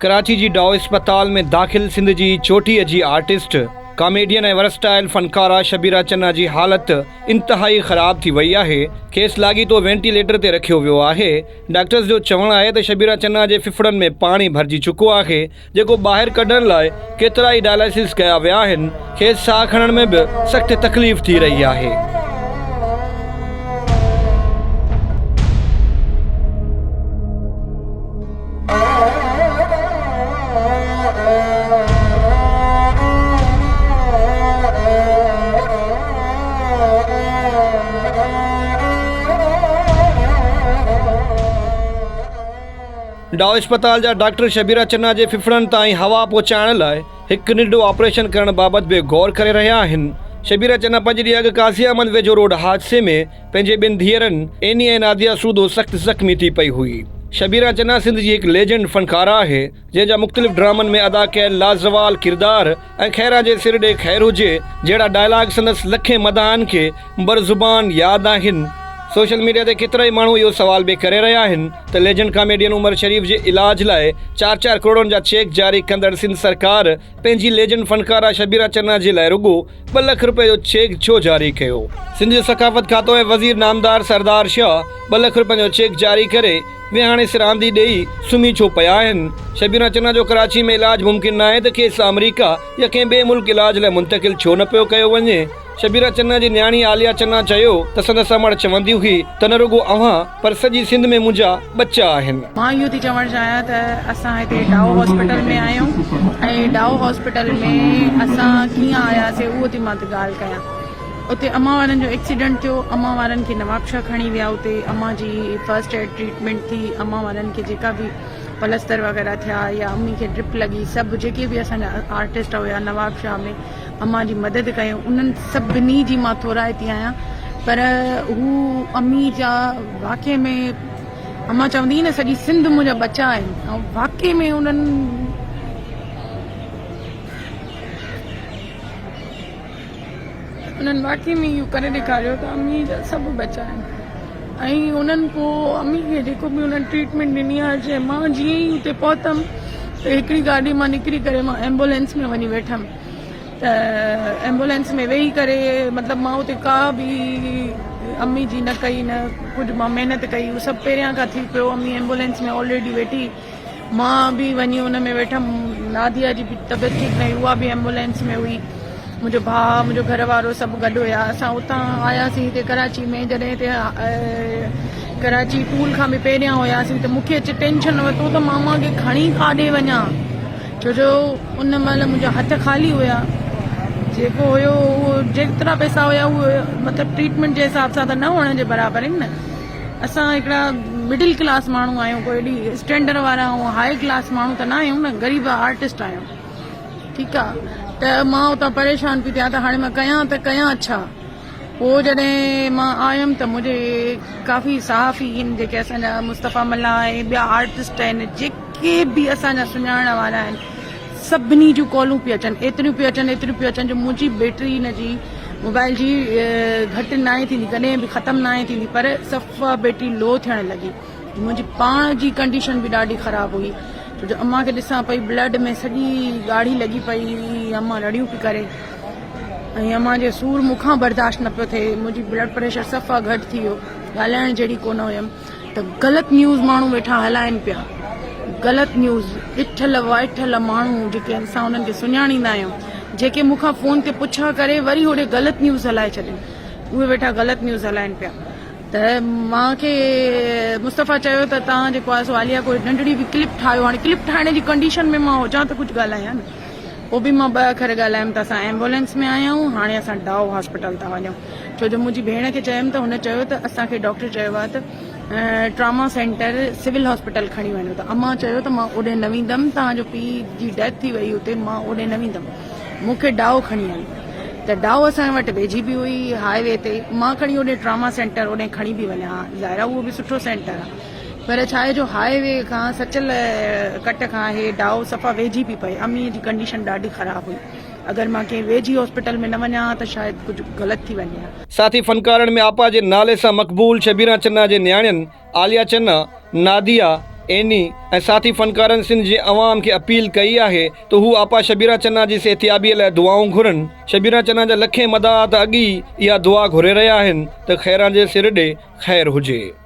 ڪراچي جي ڊائو اسپتال ۾ داخل سنڌ جي چوٽيء جي آرٽسٽ، ڪاميڊين ۽ ورسٽائل فنڪاره شبيره چنا جي حالت انتهائي خراب ٿي وئي آهي، کيس لاڳيتو وينٽيليٽر تي رکيو ويو آهي، ڊاڪٽرز جو چوڻ آهي ته شبيره چنا جي ڦڦڙن ۾ پاڻي ڀرجي چڪو آهي، جيڪو ٻاهر ڪڍڻ لاء ڪيترائي ڊائلائسز ڪيا ويا آهن، کيس ساهه کڻڻ ۾ به سخت تڪليف ٿي رهي آهي. ڊائو اسپتال جا ڊاڪٽر شبيره چنا جي ڦڦڙن تائين هوا پهچائڻ لاء هڪ ننڍو آپريشن ڪرڻ بابت به غور ڪري رهيا آهن. شبيره چنا پنج ڏينهن اڳ قاضي احمد ويجهو روڊ حادثي ۾ پنهنجي ٻن ڌيئرن عيني ۽ ناديه سوڌو سخت زخمي ٿي پئي هئي. شبيره چنا سنڌ جي هڪ ليجنڊ فنڪاره آهي، جنهن جا مختلف ڊرامن ۾ ادا ڪيل لازوال ڪردار ۽ خيران جي سر ڏي خير هجي جهڙا ڊائلاگ سندس لکين مداحن کي برزبان ياد آهن. سوشل ميڊيا تي ڪيترائي ماڻهو اهو سوال به ڪري رهيا آهن ته ليجنڊ ڪاميڊين عمر شريف جي علاج لاء چار چار ڪروڙن جا چيڪ جاري ڪندڙ سنڌ سرڪار پنهنجي ليجنڊ فنڪاره شبيره چنا جي لاء رڳو ٻه لک روپيه جو چيڪ ڇو جاري ڪيو؟ سنڌ جو ثقافت کاتو ۽ وزير نامدار سردار شاهه ٻه لک روپين جو چيڪ جاري ڪري ويهاڻي سرهاندي ڏيئي سمهي ڇو پيا آهن؟ شبينا چنا جو ڪراچي ۾ علاج ممڪن ناهي ته کيس آمريڪا يا ڪنهن ٻئي ملڪ علاج لاء منتقل ڇو نه پيو ڪيو وڃي؟ شبيرا چنا جي نياڻي عاليه چنا چيو ته سندس امڙ چوندي هئي ته نه رڳو اوهان پر سڄي سنڌ ۾ منهنجا ٻچا آهن. مان اهو ٿي چوڻ چاهيان ته اسان هتي ڊائو هاسپيٽل ۾ آهيون ۽ ڊائو هاسپيٽل ۾ اسان ڪيئن آياسي اهو ٿي مان ڳالهه ڪيان اتي امان وارن جو ايڪسيڊنٽ ٿيو امان وارن کي نوابشاهه کڻي ويا اتي امان جي فرسٽ ايڊ ٽريٽمينٽ ٿي امان وارن کي جيڪا به پلستر وغيره ٿيا يا امي کي ڊرپ لڳي سڀ جيڪي به اسان جا آرٽسٽ هيا نوابشاهه ۾ امان جي مدد ڪيو انهن سڀني جي مان ٿورائتي آهيان پر هو امي جا واقعي ۾ امان چوندي هئي نه سڄي سنڌ منهنجا ٻچا آهن ۽ واقعي ۾ انهن انهن واقعي ۾ اهو ڪري ڏيکاريو ته امي جا سڀ ٻچا آهن ۽ انهن پوء امي کي جيڪو به انهن ٽريٽمينٽ ڏني آهي جي مان جيئن ئي اتي پهتم ته هڪڙي گاڏي مان نڪري ڪري مان ايمبولينس ۾ وڃي ويٺم ته ايمبولينس ۾ ويهي ڪري مطلب مان اتي ڪا به امي جي نه ڪئي نه ڪجهه مان محنت ڪئي اهو سڀ پهريان کان ٿي پيو امي ايمبولينس ۾ آلريڊي ويٺي مان به وڃي ان ۾ ويٺم ناديا جي به طبيعت ٺيڪ نه هئي اها به ايمبولينس ۾ هئي منهنجو ڀاء منهنجو گهر وارو سڀ گڏ هيا اسان اتان آياسين هتي ڪراچي ۾ جڏهن هتي ڪراچي پول کان به پهريان هياسين ته مونکي اچي ٽينشن ورتو ته ماما کي کڻي ڪاڏي وڃان ڇو جو ان مهل منهنجا هٿ خالي هيا جيڪو هيو اهو جيترا پئسا هيا اهو مطلب ٽريٽمينٽ جي حساب سان ته نه هئڻ جي برابر آهن نه اسان هڪڙا مڊل ڪلاس ماڻهو آهيون ڪوئي ايڏي اسٽينڊر وارا ۽ هاء ڪلاس ماڻهو ته نه آهيون نه غريب آرٽسٽ آهيون ٺيڪ آ ته مان اتان پريشان پئي ٿيان ته هاڻي مان ڪيان ته ڪيان ڇا پوء جڏهن مان آيم ته منهنجي ڪافي صحافي آهن جيڪي اسان جا مصطفيٰ ملاح ۽ ٻيا آرٽسٽ آهن جيڪي به اسان جا سڃاڻڻ وارا آهن سڀني جون ڪالون پيون اچن ايتريون پيون اچن ايتريون پيون اچن جو منهنجي بيٽري هن جي موبائل جي گهٽ ناهي ٿيندي ڪڏهن به ختم ناهي ٿيندي پر صفا بيٽري لو ٿيڻ لڳي منهنجي پاڻ جي ڪنڊيشن به ڏاڍي خراب هئي ڇو جو امان کي ڏسان پئي بلڊ ۾ سڄي ڳاڙهي لڳي پئي هئي امان رڙيون پئي ڪري ۽ امان جو سور مون کان برداشت نه پيو ٿئي منهنجي بلڊ پريشر صفا گهٽ ٿي ويو ڳالهائڻ جهڙي ڪونه هيم ته غلط نيوز ماڻهو ويٺا هلائن پيا غلط نيوز ڏٺل وائٺل ماڻهو جيڪي اسان انهن کي سڃاڻيندا آهيون جيڪي مون کان فون تي پڇا ڪري وري هوڏي غلط نيوز هلائي ڇڏين اهي ويٺا غلط نيوز هلائن پيا ته مان کي مصطفيٰ چيو ته تان جيڪو آهي سو عاليه ڪوئي ننڍڙي به ڪلپ ٺاهيو هاڻي ڪلپ ٺاهڻ جي ڪنڊيشن ۾ مان هجان ته ڪجهه ڳالهايان نه پوء به مان ٻه اکر ڳالهايم ته اسان ايمبولينس ۾ آيا آهيون هاڻي اسان ڊائو هاسپيٽل ٿا وڃون ڇو جو منهنجي ڀيڻ کي چيم ته هن چيو ته اسان کي ڊاڪٽر چيو آهي ته ٽراما سينٽر سول هاسپيٽل کڻي وڃو ته امان چيو ته مان اوڏي نه ويندم توهان جو پيء جي ڊيٿ ٿي وئي اتي مان اوڏي نه ويندم مون کي ڊائو کڻي هل ته ڊائو اسان وٽ ويجهي به هئي هاء وي تي مان کڻي اوڏي ٽراما سينٽر اوڏي کڻي به وڃان ها ظاهر آهي اهو به سٺو سينٽر آهي پر ڇا آهي جو هاء وي کان سچل ڪٽ کان هي ڊائو صفا ويجهي پئي پئي. اميء جي ڪنڊيشن ڏاڍي خراب هئي. اگر مان ڪنهن ويجهي هاسپيٽل ۾ نه وڃان ها ته شايد ڪجهه غلط ٿي وڃي ها. ساٿي فنڪارن ۾ آپا جي نالي سان مقبول شبيران چنا جي نياڻين عاليه چنا، ناديه، عيني ۽ ساٿي فنڪارن سنڌ جي عوام کي اپيل ڪئي آهي ته هو آپا شبيره چنا جي صحتيابي لاء دعائون گهرن. شبيره چنا جا لکين مداح ته اڳ ئي اها دعا گهري رهيا آهن ته خيران جي سر ڏي خير هجي.